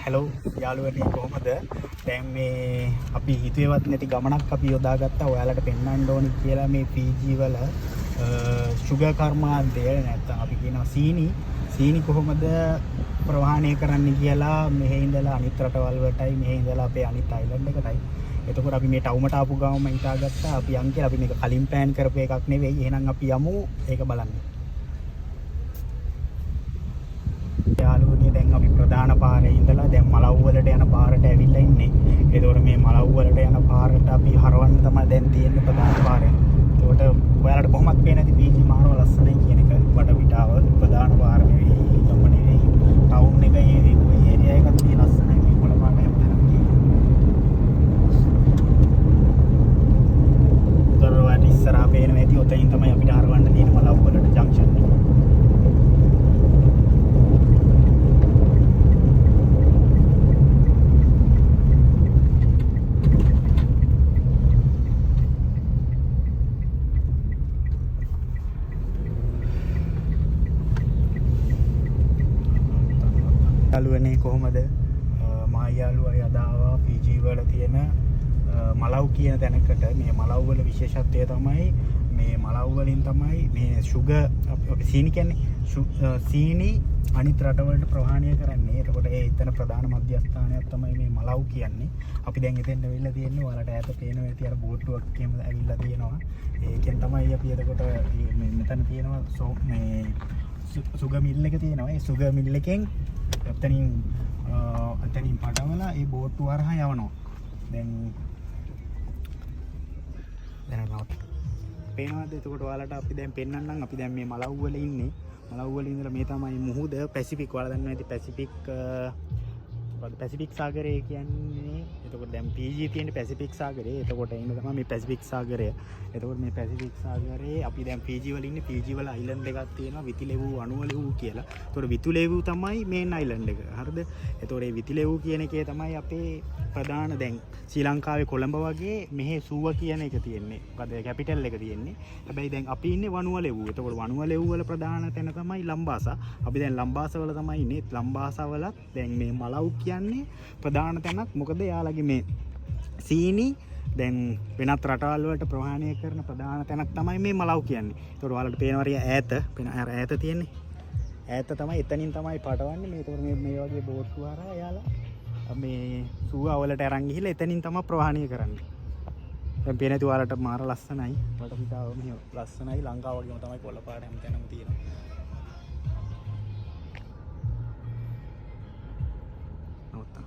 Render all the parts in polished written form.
Hello යාළුවනේ, කොහොමද? දැන් මේ අපි හිතුවේවත් නැති ගමනක් අපි යොදාගත්තා ඔයාලට පෙන්වන්න ඕනි කියලා. මේ ෆීජි වල ෂුගර් කර්මාන්තය, නැත්තම් අපි කියනවා සීනි සීනි කොහොමද ප්‍රවාහනය කරන්න කියලා, මෙහෙ ඉඳලා අනිත් රටවල් වලටයි, මෙහෙ ඉඳලා අපේ අනිත් අයිලන්ඩ් එකටයි. එතකොට අපි මේ ටවුමට ආපු ගමන් හිතාගත්තා අපි යන් කියලා. අපි මේක කලින් ප්ලෑන් කරපු එකක් නෙවෙයි. එහෙනම් අපි යමු ඒක බලන්න. යාළුවනේ, දැන් අපි ප්‍රධාන පාරේ ඉඳලා දැන් මලව් වලට යන පාරට ඇවිල්ලා ඉන්නේ. ඒතකොට මේ මලව් වලට යන පාරට අපි හරවන්න තමයි දැන් තියෙන්නේ ප්‍රධාන පාරේ. ඒතකොට ඔයාලට කොහොමත් පේන ඇති පීජි මාරව ලස්සනයි කියන එක. වටපිටාව ප්‍රධාන පාර නෙවෙයි, ගම නෙවෙයි, ටවුන් එක, ඒ ඔය ඒරියා එකත් මේ ලස්සනයි. මේ කොළ පාට හැමතැනම තියෙනවා. ඒතකොට ඔයාලට ඉස්සරහා පේනවා ඇති, ඔතනින් තමයි අපිට හරවන්න තියෙන මලව් වලට ජංක්ෂන් එක. යාළුවනේ, කොහොමද? මා යාළුවා අද ආවා ෆීජි වල තියෙන මලව් කියන තැනකට. මේ මලව් වල විශේෂත්වය තමයි මේ මලව් වලින් තමයි මේ ෂුගර්, අපි සීනි කියන්නේ, සීනි අනිත් රටවලට ප්‍රවාහනය කරන්නේ. එතකොට ඒ එතන ප්‍රධාන මධ්‍යස්ථානයක් තමයි මේ මලව් කියන්නේ. අපි දැන් එතෙන්ට වෙලා තියෙන්නේ. ඔයාලට ඈත පේනවා ඇති අර බෝට්ටුවක් එහෙම ඇවිල්ලා තියෙනවා. ඒකෙන් තමයි අපි එතකොට මේ මෙතන තියෙනවා මේ සුගර් මිල් එක තියෙනවා. ඒ සුගර් මිල් එකෙන් එතනින් එතනින් පටවලා ඒ බෝට්ටු හරහා යවනවා. දැන් දැන් නවත්ත. පේනවද එතකොට ඔයාලට? අපි දැන් පෙන්නන්නම්. අපි දැන් මේ මලව් වල ඉන්නේ. මලව් වල ඉඳලා මේ තමයි මුහුද, පැසිෆික්. ඔයාලා දන්නවා ඇති පැසිෆික්, මොකද්ද පැසිෆික් සාගරය කියන්නේ. එතකොට දැන් පීජී තියෙන්නේ පැසිෆික් සාගරේ. එතකොට එන්න තමයි මේ පැසිෆික් සාගරය. එතකොට මේ පැසිෆික් සාගරේ අපි දැන් පීජී වල ඉන්නේ. පීජී වල අයිලන්ඩ් එකක් තියෙනවා විතිලෙවු අනුවලෙවු කියලා. එතකොට විතුලෙවු තමයි මේන් අයිලන්ඩ් එක. හරිද? එතකොට මේ විතිලෙවු කියන එකේ තමයි අපේ ප්‍රධාන, දැන් ශ්‍රී ලංකාවේ කොළඹ වගේ මෙහෙ සුව කියන එක තියෙන්නේ. මොකද කැපිටල් එක තියෙන්නේ. හැබැයි දැන් අපි ඉන්නේ වනුවලෙවු. එතකොට වනුවලෙවු වල ප්‍රධාන තැන තමයි ලම්බාසා. අපි දැන් ලම්බාසා වල තමයි ඉන්නේ. ලම්බාසා වලත් දැන් මේ මලව් කියන්නේ ප්‍රධාන තැනක්. මොකද එයාලගේ මේ සීනි දැන් වෙනත් රටවල් වලට ප්‍රවාහනය කරන ප්‍රධාන තැනක් තමයි මේ මලව් කියන්නේ. ඒතකොට ඔයාලට පේනවා හරිය ඈත, පේන අර ඈත තියෙන්නේ. ඈත තමයි, එතනින් තමයි පටවන්නේ. මේ ඒතකොට මේ මේ වගේ බෝට්ටු හරහා එයාලා මේ සුව අවලට අරන් ගිහිල්ලා එතනින් තමයි ප්‍රවාහනය කරන්නේ. දැන් පේන ඇති ඔයාලට මාර ලස්සනයි. වටපිටාව මෙහෙම ලස්සනයි. ලංකාව වගේම තමයි කොළ පාට හැමතැනම තියෙනවා. නවත්තා.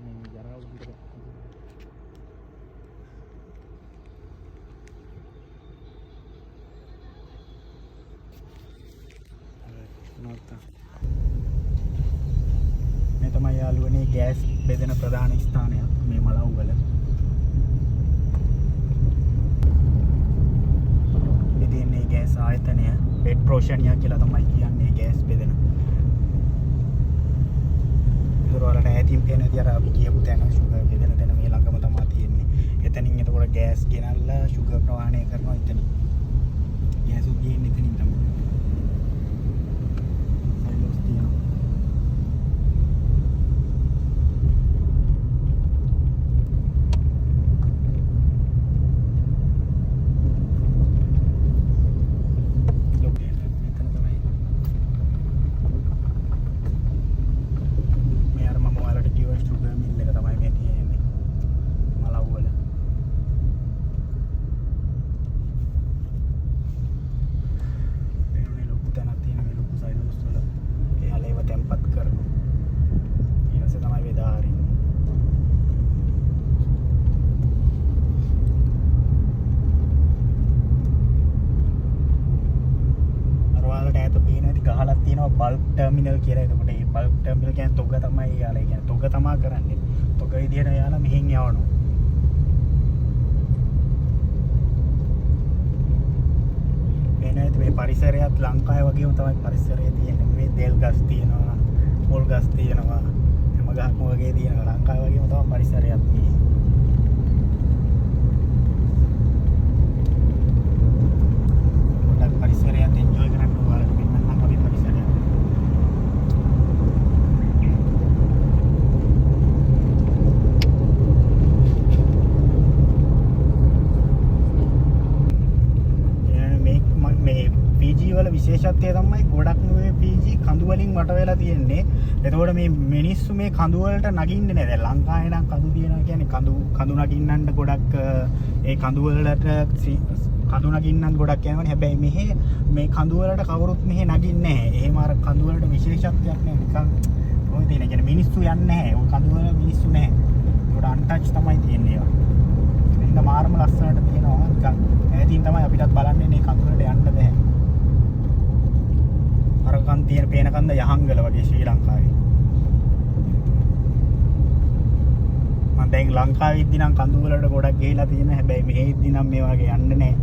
මේ ජරාව පිට නවත්තා. මේ තමයි යාළුවනේ ගෑස් බෙදෙන ප්‍රධාන ස්ථානයක් මේ මලව් වල. මේ තියෙන්නේ ගෑස් ආයතනය, පෙට්‍රෝෂනියා කියලා තමයි කියන්නේ ගෑස් බෙදෙන. ඒතර ඔයාලට ඈතින් පේන ඇති අර අපි කියපු තැන, ෂුගර් බෙදෙන තැන මේ ළඟම තමයි තියෙන්නේ. එතනින් එතකොට ගෑස් ගෙනල්ලා ෂුගර් ප්‍රවාහනය කරනවා එතනින්. ගෑස් උත් ගේන්නේ එතනින් තමයි. සයිලෝස් තියෙනවා. ලොකු මෙතන තමයි මේ අර මම ඔයාලට කිව්ව ෂුගර් මිල් එක තමයි මේ තියෙන්නේ මලව් වල. මේ ලොකු තැනක් තියෙන මේ ලොකු සයිලෝස් වල එයාලා ඒව තැන්පත් කරනවා. ඊට පස්සේ තමයි බෙදා හරින්නේ. අර ඔයාලට ඈත පේන ඇති ගහලක් තියෙනවා බල්ක් ටර්මිනල් කියලා. එතකොට මේ බල්ක් ටර්මිනල් කියන්නේ තොග තමයි එයාලා. ඒ කියන්නේ තොග තමා කරන්නේ. තොග විදියට එයාලා මෙහෙන් යවනවා. පේන ඇති මේ පරිසරයත් ලංකාවේ වගේම තමයි පරිසරය තියෙන්නේ. මේ දෙල් ගස් තියෙනවා, පොල් ගස් තියෙනවා, හැම ගහක්ම වගේ තියෙනවා. ලංකාවේ වගේම තමයි පරිසරයත් මේ. පොඩ්ඩක් පරිසරයත් එන්ජොයි කරන්න ඔයාලට පෙන්නන්නම් අපි. විශේෂත්වය තමයි ගොඩක් මේ ෆීජි කඳු වලින් වට වෙලා තියෙන්නේ. එතකොට මේ මිනිස්සු මේ කඳු වලට නගින්නේ නැහැ. දැන් ලංකාවේ නම් කඳු තියෙනවා කියන්නේ කඳු කඳු නගින්නන්න ගොඩක් ඒ කඳු වලට කඳු නගින්නත් ගොඩක් යනවනේ. හැබැයි මෙහෙ මේ කඳු වලට කවුරුත් මෙහෙ නගින්නේ නැහැ. එහෙම අර කඳු වලට විශේෂත්වයක් නැහැ. නිකන් කොහෙද තියෙන්නේ? කියන්නේ මිනිස්සු යන්නේ නැහැ. ඔය කඳු වල මිනිස්සු නැහැ. ඒකට අන්ටච් තමයි තියෙන්නේ ඒවා. ඒක මාරම ලස්සනට තියෙනවා. නිකන් ඈතින් තමයි අපිටත් බලන්න එන්නේ, කඳු වලට යන්න බෑ. අර කන් තියෙන පේන කන්ද යහංගල වගේ ශ්‍රී ලංකාවේ. මං දැන් ලංකාවේ ඉද්දි නම් කඳු වලට ගොඩක් ගිහිලා තියෙන. හැබැයි මෙහෙ ඉද්දි නම් මේ වගේ යන්න නෑ.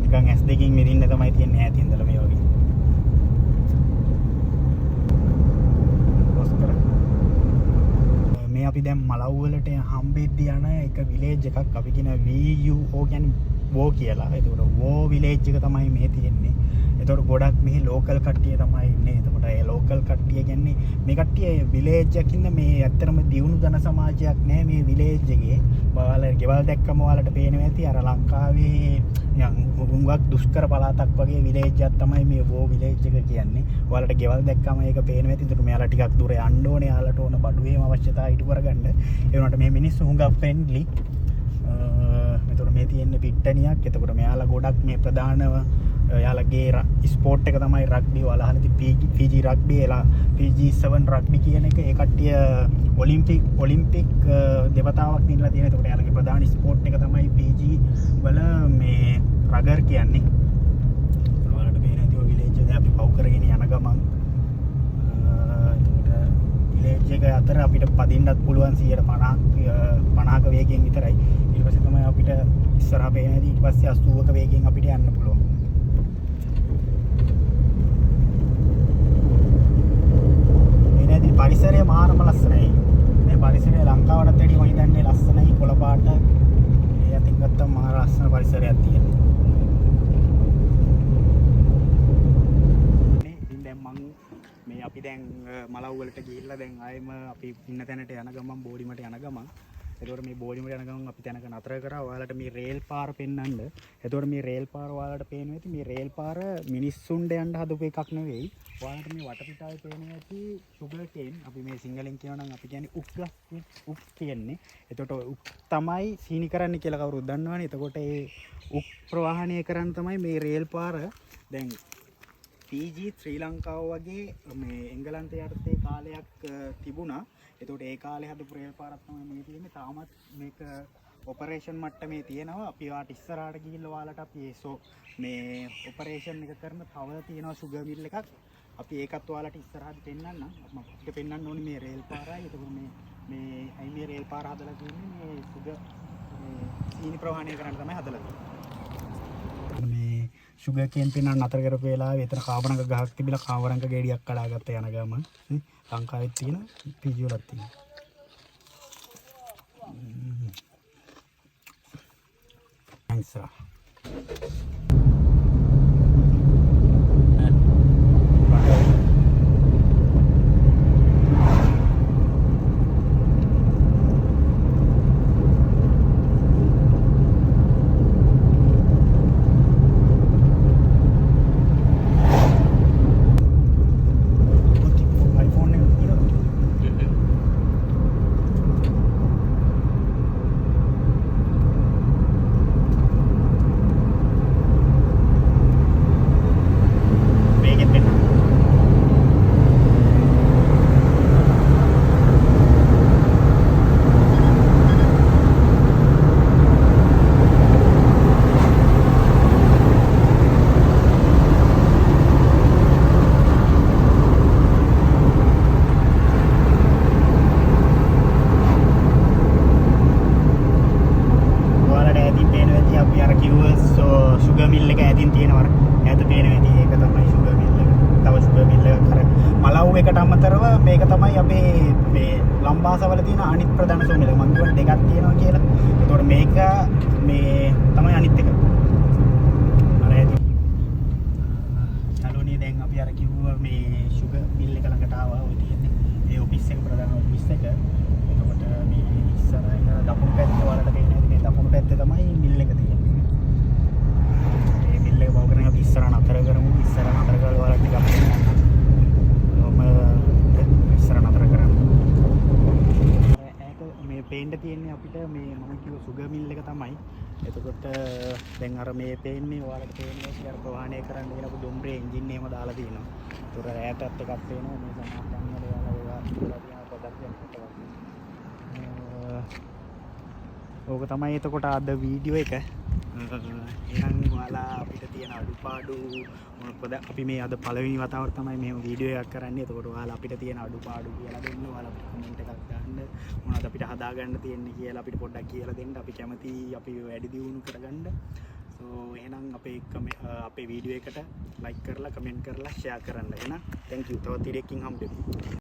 නිකන් ඇස් දෙකකින් විඳින්න තමයි තියෙන්නේ ඈතින් ඉඳලා මේ වගේ. ක්‍රොස් කරා. මේ අපි දැන් මලව් වලට හම්බෙද්දි යන එක විලේජ් එකක්. අපි කියන VUO කියන්නේ වෝ කියලා. එතකොට වෝ විලේජ් එක තමයි මේ තියෙන්නේ. එතකොට ගොඩක් මෙහි ලෝකල් කට්ටිය තමයි ඉන්නේ. එතකොට ඒ ලෝකල් කට්ටිය කියන්නේ මේ කට්ටිය විලේජ් එකකින්ද මේ ඇත්තටම දියුණු ජන සමාජයක් නෑ මේ විලේජ් එකේ. ඔයාලා ගෙවල් දැක්කම ඔයාලට පේනවා ඇති අර ලංකාවේ නිකන් හුඟක් දුෂ්කර පළාතක් වගේ විලේජ් එකක් තමයි මේ වෝ විලේජ් එක කියන්නේ. ඔයාලට ගෙවල් දැක්කම ඒක පේනවා ඇති. එතකොට මෙයාලා ටිකක් දුර යන්න ඕනේ. එයාලට ඕන බඩු එහෙම අවශ්‍යතා ඉටු කරගන්න. ඒ වුණාට මේ මිනිස්සු හුඟක් ෆ්‍රෙන්ඩ්ලි. එතකොට මේ තියෙන්නේ පිට්ටනියක්. එතකොට මෙයාලා ගොඩක් මේ ප්‍රධානව එයාලගේ ස්පෝට් එක තමයි රග්බි. ඔයාලා අහලා තිබ්බ ෆීජි රග්බි, එලා ෆීජි 7 රග්බි කියන එක. ඒ කට්ටිය ඔලිම්පික් ඔලිම්පික් දෙවතාවක් දිනලා තියෙන. එතකොට එයාලගේ ප්‍රධාන ස්පෝට් එක තමයි ෆීජි වල මේ රගර් කියන්නේ. ඔයාලට පේන ඇති ඔය විලේජ් එක දැන් අපි පව් කරගෙන යන ගමන්. එතකොට විලේජ් එක අතර අපිට පදින්නත් පුළුවන් 150ක් 50ක වේගයෙන් විතරයි. ඊට පස්සේ තමයි අපිට ඉස්සරහා පේන ඇති. ඊට පස්සේ 80ක වේගයෙන් අපිට යන්න පුළුවන්. මේ නැති පරිසරය මාරම ලස්සනයි. මේ පරිසරය ලංකාවටත් වැඩිය මම හිතන්නේ ලස්සනයි, කොළ පාට. ඒ අතින් ගත්තම මාර ලස්සන පරිසරයක් තියෙනවා. නේ ඉතින් දැන් මං මේ අපි දැන් මලව් වලට ගිහිල්ලා දැන් ආයෙම අපි ඉන්න තැනට යන ගමන් බෝඩිමට යන ගමන්, එතකොට මේ බෝඩිමට යන ගමන් අපි තැනක නතර කරා ඔයාලට මේ රේල් පාර පෙන්වන්න. එතකොට මේ රේල් පාර ඔයාලට පේනවා ඇති. මේ රේල් පාර මිනිස්සුන්ට යන්න හදපු එකක් නෙවෙයි. ඔයාලට මේ වටපිටාවේ පේනවා ඇති ෂුගර් කේන්. අපි මේ සිංහලෙන් කියනවා නම් අපි කියන්නේ උක් ගස්, උක් කියන්නේ. එතකොට උක් තමයි සීනි කරන්නේ කියලා කවුරුත් දන්නවනේ. එතකොට ඒ උක් ප්‍රවාහනය කරන්න තමයි මේ රේල් පාර. දැන් ෆීජි ශ්‍රී ලංකාව වගේ මේ එංගලන්තය යටතේ කාලයක් තිබුණා. එතකොට ඒ කාලේ හදපු රේල් පාරක් තමයි මේ තියෙන්නේ. තාමත් මේක ඔපරේෂන් මට්ටමේ තියෙනවා. අපි ඔයාලට ඉස්සරහට ගිහිල්ලා ඔයාලට අපි ඒ සෝ මේ ඔපරේෂන් එක කරන තව තියෙනවා ෂුගර් මිල් එකක්. අපි ඒකත් ඔයාලට ඉස්සරහට පෙන්නන්නම්. මම අපිට පෙන්වන්න ඕනේ මේ රේල් පාරයි. එතකොට මේ මේ ඇයි මේ රේල් පාර හදලා තියෙන්නේ? මේ ෂුගර් මේ සීනි ප්‍රවාහනය කරන්න තමයි හදලා තියෙන්නේ. මේ ෂුගර් කේන් පෙන්වන්න නතර කරපු වෙලාවේ එතන කාවරංග ගහක් තිබිලා කාවරංග ගෙඩියක් කඩාගත්ත යන ගමන්. නේ ලංකාවෙත් තියෙන ෆීජි වලත් තියෙන. Thanks sir. iPhone එක තියෙනවද? මේකෙත් පෙන්නන්න. ඔයාලට ඈතින් පේනවා ඇති අපි අර කිව්ව සුගර් මිල් එක ඈතින් තියෙනවා. අර ඈත පේනවා ඇති, ඒක තමයි සුගර් මිල් එක. තව සුගර් මිල් එකක් අර මලව් එකට අමතරව මේක තමයි අපේ මේ ලම්බාසවල තියෙන අනිත් ප්‍රධාන සුගර් මිල් එක. මං කිව්වනේ දෙකක් තියෙනවා කියලා. ඒතකොට මේක මේ තමයි අනිත් එක. අර ඈතින්. යාළුවනේ දැන් අපි අර කිව්ව මේ සුගර් මිල් එක ළඟට ආවා. ඔය තියෙන්නේ ඒ ඔෆිස් එක, ප්‍රධාන ඔෆිස් එක. එතකොට මේ ඉස්සරහ දකුණු පැත්තේ ඔයාලට පේන ඇති, මේ දකුණු පැත්තේ තමයි මිල් එක තියෙන්නේ. මේ මිල් එක පව කරගෙන අපි ඉස්සරහ නතර කරමු. ඉස්සරහ නතර කරලා අපිට මේ මම කිව්ව සුගර් මිල් එක තමයි. එතකොට දැන් අර මේ පේන්නේ, ඔයාලට පේන්නේ අර ප්‍රවාහනය කරන්න ගෙනපු දුම්රිය එන්ජින් එහෙම දාලා තියෙනවා. ඒතර ඈතත් එකක් පේනවා. මේ සමහර තැන්වල ඔයාලා ඒවා තියලා තියෙනවා ප්‍රොඩක්ෂන් එක වගේ. ඕක තමයි එතකොට අද වීඩියෝ එක. එහෙනම් ඔයාලා අපිට තියෙන අඩුපාඩු මොකද අපි මේ අද පළවෙනි වතාවට තමයි මෙහෙම වීඩියෝ එකක් කරන්නේ. එතකොට ඔයාලා අපිට තියෙන අඩුපාඩු කියලා දෙන්න. ඔයාලා අපිට කමෙන්ට් එකක් දාන්න. මොනවද අපිට හදාගන්න තියෙන්නේ කියලා අපිට පොඩ්ඩක් කියලා දෙන්න. අපි කැමති අපි වැඩි දියුණු කරගන්න. සෝ එහෙනම් අපේ වීඩියෝ එකට ලයික් කරලා, කමෙන්ට් කරලා, ෂෙයා කරන්න. එහෙනම් thank you. තවත් වීඩියෝ එකකින් හම්බෙමු.